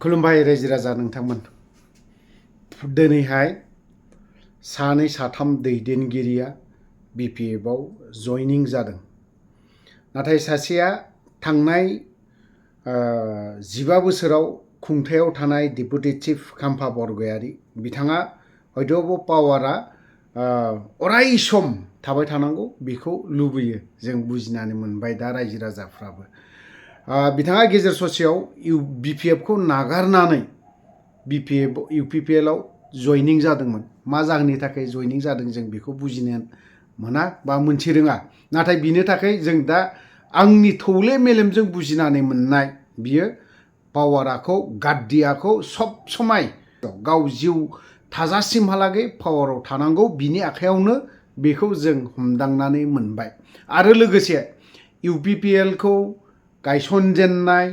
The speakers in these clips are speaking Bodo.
खुलुमबाय रायजो राजा नोंथांमोन। दिनैहाय सानै साथाम दैदेनगिरिया बिपिएफआव जयनिं जादों। नाथाय सासेया थांनाय 15 बोसोराव खुंथायाव थानाय डेपुटि चिफ खाम्फा बरगयारी बिथाङा हयथ' पावारा अराय सम थाबाय थानांगौ बेखौ लुबैयो। जों बुजिनानै मोनबाय दा रायजो राजाफ्राबो। बिथाङा गेजेर ससेयाव बिपिएफखौ नागारनानै इउपिपिएलआव जयनिं जादोंमोन। मा जाहोननि थाखाय जयनिं जादों जों बेखौ बुजिनो मोना बा मोनथिरोङा। नाथाय बिनि थाखाय जों दा आंनि थौले मेलेमजों बुजिनानै मोननाय बियो पावाराखौ गाद्दियाखौ सब समाय गाव जिउ थाजासिमहालागै पावाराव थानांगौ बिनि आखायावनो बेखौ जों हमदांनानै मोनबाय। आरो लोगोसे इउपिपिएलखौ गायसनजेननाय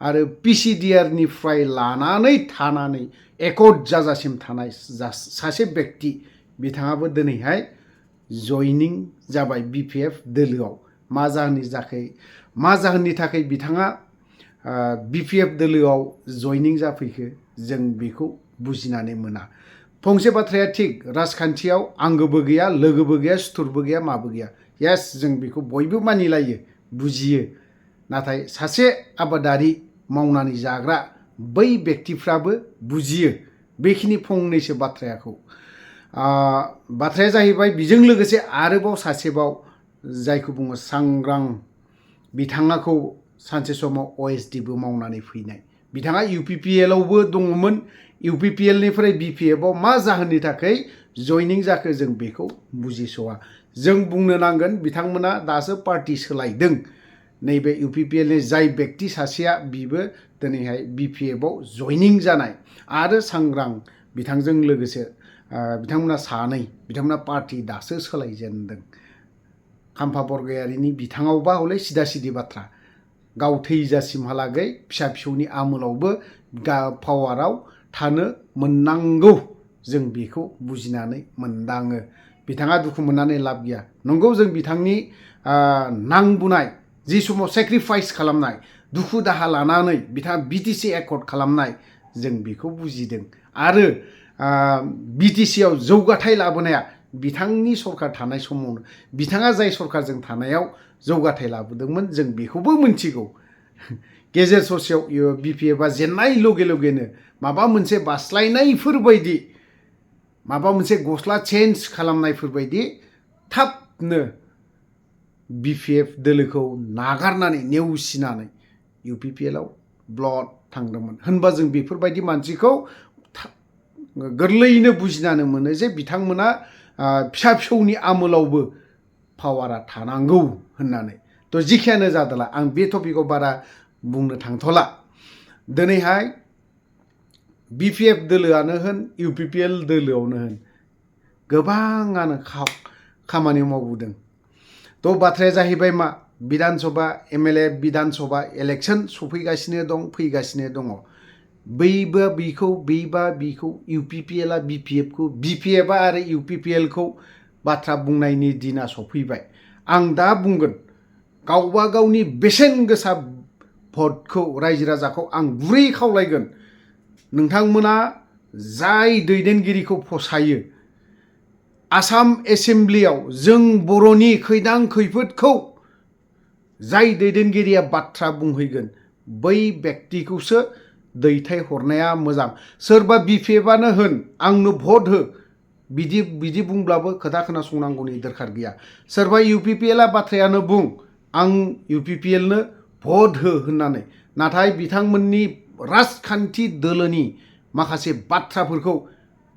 आरो पिसिडिआरनिफ्राय लानानै थानानै एकट जाजासिम थानाय सासे व्यक्ति बिथाङाबो दिनैहाय जयनिं जाबाय बिपिएफ दोलोआव। मा जाहोननि थाखाय बिथाङा बिपिएफ दोलोआव जयनिं जाफैखो जों बेखौ बुजिनानै मोना। फंसे बाथ्राया थिग, राजखान्थियाव आंगोबो गैया, लोगोबो गैया, सुथुरबो गैया, माबो गैया। येस, जों बेखौ बयबो मानिलायो, बुजियो। नाथाय सासे आबादारि मावनानै जाग्रा बै व्यक्तिफ्राबो बुजियो बेखिनि फंनैसो बाथ्राखौ। बाथ्राया जाहैबाय बिजों लोगोसे आरोबाव सासेबाव जायखौ बुङो सांग्रां, बिथाङाखौ सानसे समाव OSDबो मावनानै फैनाय। बिथाङा इउपिपिएलआवबो दङमोन। इउपिपिएलनिफ्राय बिपिएफआव मा जाहोननि थाखाय जयनिं जाखो जों बेखौ बुजिस'वा। जों बुंनो नांगोन बिथांमोना दासो पार्टि सोलायदों। नैबे इउपिपिएलनि जाय व्यक्ति सासेया बिबो दिनैहाय बिपिएफआव जयनिं जानाय आरो सांग्रां बिथांजों लोगोसे बिथांमोना सानै, बिथांमोना पार्टि दासो सोलायजेनदों। खाम्फा बरगयारिनि बिथाङावबा हले सिदा सिदि बाथ्रा, गाव थैजासिमहालागै फिसा फिसौनि आमोलावबो पावाराव थानो मोननांगौ, जों बेखौ बुजिनानै मोनदाङो। बिथाङा दुखु मोननानै लाब गैया। नंगौ, जों बिथांनि नांबुनाय जि समाव सेक्रिफाइस खालामनाय, दुखु दाहा लानानै बिथाङा बिटिसि एकर्ड खालामनाय, जों बेखौ बुजिदों। आरो बिटिसिआव जौगाथाय लाबोनाया बिथांनि सरकार थानाय समावनो, बिथाङा जाय सरकारजों थानायाव जौगाथाय लाबोदोंमोन जों बेखौबो मिथिगौ। गेजेर ससेयाव बिपिएफआ जेननाय लगे लगेनो माबा मोनसे बास्लायनायफोर बायदि, माबा मोनसे गस्ला चेन्ज खालामनायफोर बायदि थाबनो बिपिएफ दोलोखौ नागारनानै नेवसिनानै इउपिपिएलआव ब्लड थांदोंमोन। होनबा जों बेफोरबायदि मानसिखौ गोरलैयैनो बुजिनानै मोनो जे बिथांमोना फिसा फिसौनि आमोलावबो पावारा थानांगौ होननानै। थ' जिखियानो जादोला आं बे टपिकआव बारा बुंनो थांथ'ला। दिनैहाय बिपिएफ दोलोआनो होन, इउपिपिएल दोलोआवनो होन, गोबाङानो खामानि मावबोदों। थ' बाथ्राया जाहैबाय मा, बिधानसभा एमएलए बिधानसभा इलेक्सन सफैगासिनो दं, फैगासिनो दङ। बैबा बिखौ इउपिपिएलआ बिपिएफखौ, बिपिएफआ आरो इउपिपिएलखौ बाथ्रा बुंनायनि दिना सफैबाय। आं दा बुंगोन, गावबा गावनि बेसेन गोसा भटखौ, रायजो राजाखौ आं गुरै खावलायगोन, नोंथांमोना जाय दैदेनगिरिखौ फसायो, आसाम एसेम्ब्लियाव जों बर'नि खैदां खैफोदखौ जाय दैदेनगिरिया बाथ्रा बुंहैगोन बै व्यक्तिखौसो दैथायहरनाया मोजां। सोरबा बिपिएफआनो होन, आंनो भट हो, बिदि बुंब्लाबो खोथा खोनासंनांगौनि दरखार गैया। सोरबा इउपिपिएलआ बाथ्रायानो बुं, आं इउपिपिएलनो भट हो होननानै। नाथाय बिथांमोननि राजखान्थि दोलोनि माखासे बाथ्राफोरखौ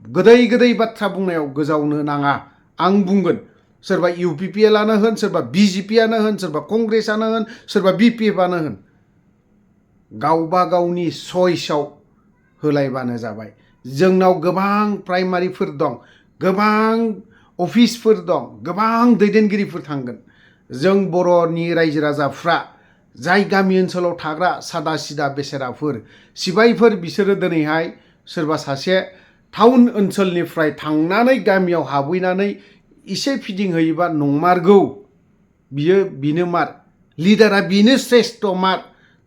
गोदै बाथ्रा बुंनायाव गोजावनो नाङा। आं बुंगोन, सोरबा इउपिपिएलआनो होन, सोरबा बिजेपिआनो होन, सोरबा कंग्रेसआनो होन, सोरबा बिपिएफआनो होन, गावबा गावनि चइसआव होलायबानो जाबाय। जोंनाव गोबां प्राइमारिफोर दं, गोबां अफिसफोर दं, गोबां दैदेनगिरिफोर थांगोन। जों बर'नि रायजो राजाफ्रा जाय गामि ओनसोलाव थाग्रा सादा सिदा बेसेराफोर, सिबायफोर, बिसोरो दिनैहाय सोरबा सासे टाउन ओनसोलनिफ्राय थांनानै गामियाव हाबहैनानै इसे फिदिंहैयोबा नंमारगौ, बिनो मार, लिडारा बेनो श्रेष्ठ मार,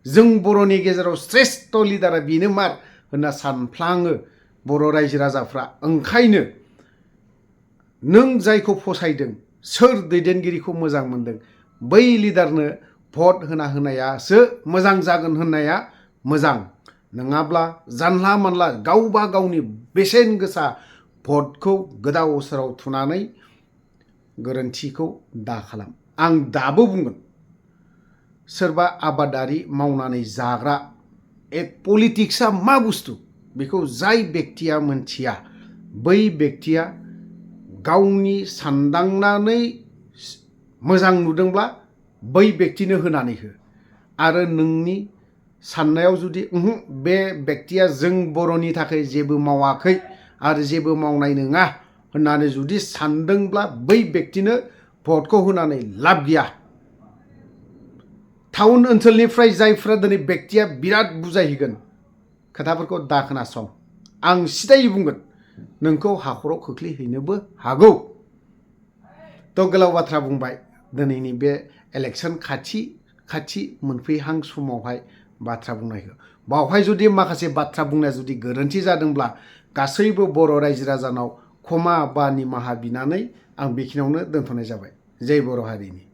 जों बर'नि गेजेराव श्रेष्ठ लिडारा बेनो मार होनना सानफ्लाङो बर' रायजो राजाफ्रा। ओंखायनो नों जायखौ फसायदों, सोर दैदेनगिरिखौ मोजां मोनदों, बै लिडारनो भट होनायासो मोजां जागोन होननाया मोजां। नङाब्ला जानला मानला गावबा गावनि बेसेन गोसा भटखौ गोदाव सोराव थुनानै गोरोन्थिखौ दा खालाम। आं दाबो बुंगोन, सोरबा आबादारि मावनानै जाग्रा पलिटिक्सआ मा बुस्थु बेखौ जाय बेक्तिया मोनथिया, बै बेक्तिया गावनि सानदांनानै मोजां नुदोंब्ला बै बेक्तिनो होनानै हो। आरो नोंनि साननायाव जुदि बे बेक्तिया जों बर'नि थाखाय जेबो मावाखै आरो जेबो मावनाय नङा होननानै जुदि सानदोंब्ला बै बेक्तिनो भटखौ होनानै लाब गैया। टाउन ओनसोलनिफ्राय जायफ्रा दिनै बेक्तिया बिराद बुजायहैगोन, खोथाफोरखौ दा खोनासं। आं सिदायै बुंगोन, नोंखौ हाखराव खोख्लैहैनोबो हागौ। थ' गोलाव बाथ्रा बुंबाय दिनैनि बे इलेक्सन खाथि मोनफैहां समावहाय बाथ्रा बुंनायखौ। बावहाय जुदि माखासे बाथ्रा बुंनाया जुदि गोरोन्थि जादोंब्ला गासैबो बर' रायजो राजानाव क्षमा बा निमाहा बिनानै आं बेखिनियावनो दोनथ'नाय जाबाय। जय बर' हारिनि।